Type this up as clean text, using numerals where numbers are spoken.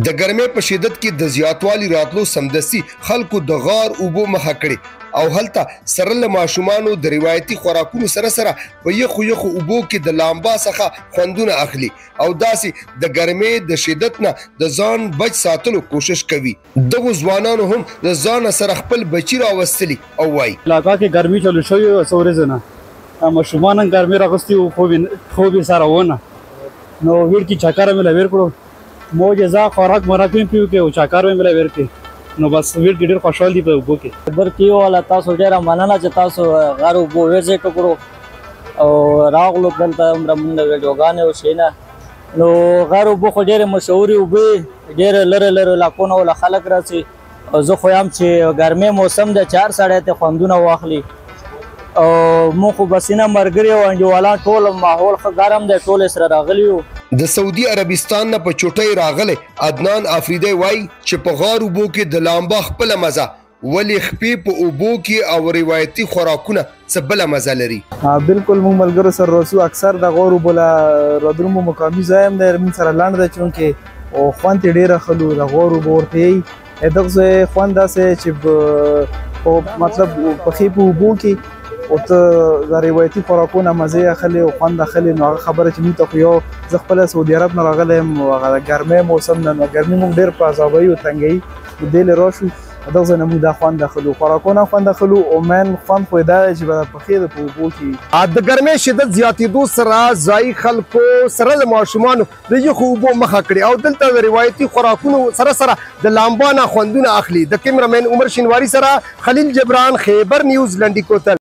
د ګرمۍ په شدت کې د زیاتوالي راتلو سمدستي خلکو د غار اوبو مخه کړې او هلته سره له ماشومانو د روایتي خوراکونو سره سره په یخو یخو اوبو کې د لامبا څخه خوندونه اخلي او داسې د ګرمۍ د شدت نه د ځان بچ ساتلو کوشش کوي. دغو ځوانانو هم له ځانه سره خپل بچي راوستلي او وايي. علاقه کې ګرمي چلو شوې وه څو ورځې نه، ماشومان هم ګرمي راغستي وو، خوب یې سره ونه، نو ویړ کې چکر مې له ویر کړو، موجزه خوراک موراک مې پیو کې او چکر مې له ویر کې، نو بس ویړ کې ډېر خوشحال دي په اوبو کې. خیبر کې والا تاسو ډېره مننه چې تاسو غار اوبو ویزیټ وکړو او راغلو دلته، عمره مونږ ویډیوګانې وشي نه. نو غار اوبه خو ډېرې مشهورې اوبه، ډېرې لرې لرې علاقو نه وله خلک راځي، او زه خو یم چې ګرمۍ موسم دی چې هر سړی ته خوندونه واخلي، او موږ خو بس نه ملګري او انډیوالان ټول ماحول ښه ګرم دی، ټول یې سره راغلي یو. د سعودي عربستان نه په چوټۍ راغلی عدنان افریدی وایي چې په غار اوبو کې د لامبا خپله مزه، ولې خپې په اوبو کې او روایتي خوراکونه څه بله مزه لري. بالکل موږ ملګرو سره راسو، اکثر د غور اوبو له رادرومو مقامي ځای هم دی، موږ سره لنډ دی چونکې او خوند یې ډېر اخلو. د غور اوبه ورته یي دغه ځای خوند داسې چې په مطلب پخې په اوبو کې او ته د روایتي خوراکونه مزې اخلې او خوند اخلې. نو هغه خبره چې موږ ته خو یو، زه خپله سعودي عرب نه راغلی یم، هغه د ګرمۍ موسم نه، نو ګرمي موږ ډېر په عذابوي او تنګوي، نو دې له راشو دغه ځای نه موږ دا خوند اخلو، خوراکونه خوند اخلو، او مین خوند خو یې دا دی چې به پخې د په اوبو کې. د ګرمۍ شدت زیاتېدو سره ځایي خلکو سره له ماشومانو د یخو اوبو مخه کړې او دلته د روایتي خوراکونو سره سره د لامبا نه خوندونه اخلي. د کیمرامین عمر شینواری سره خلیل جبران، خیبر نیوز، لنډي کوتل.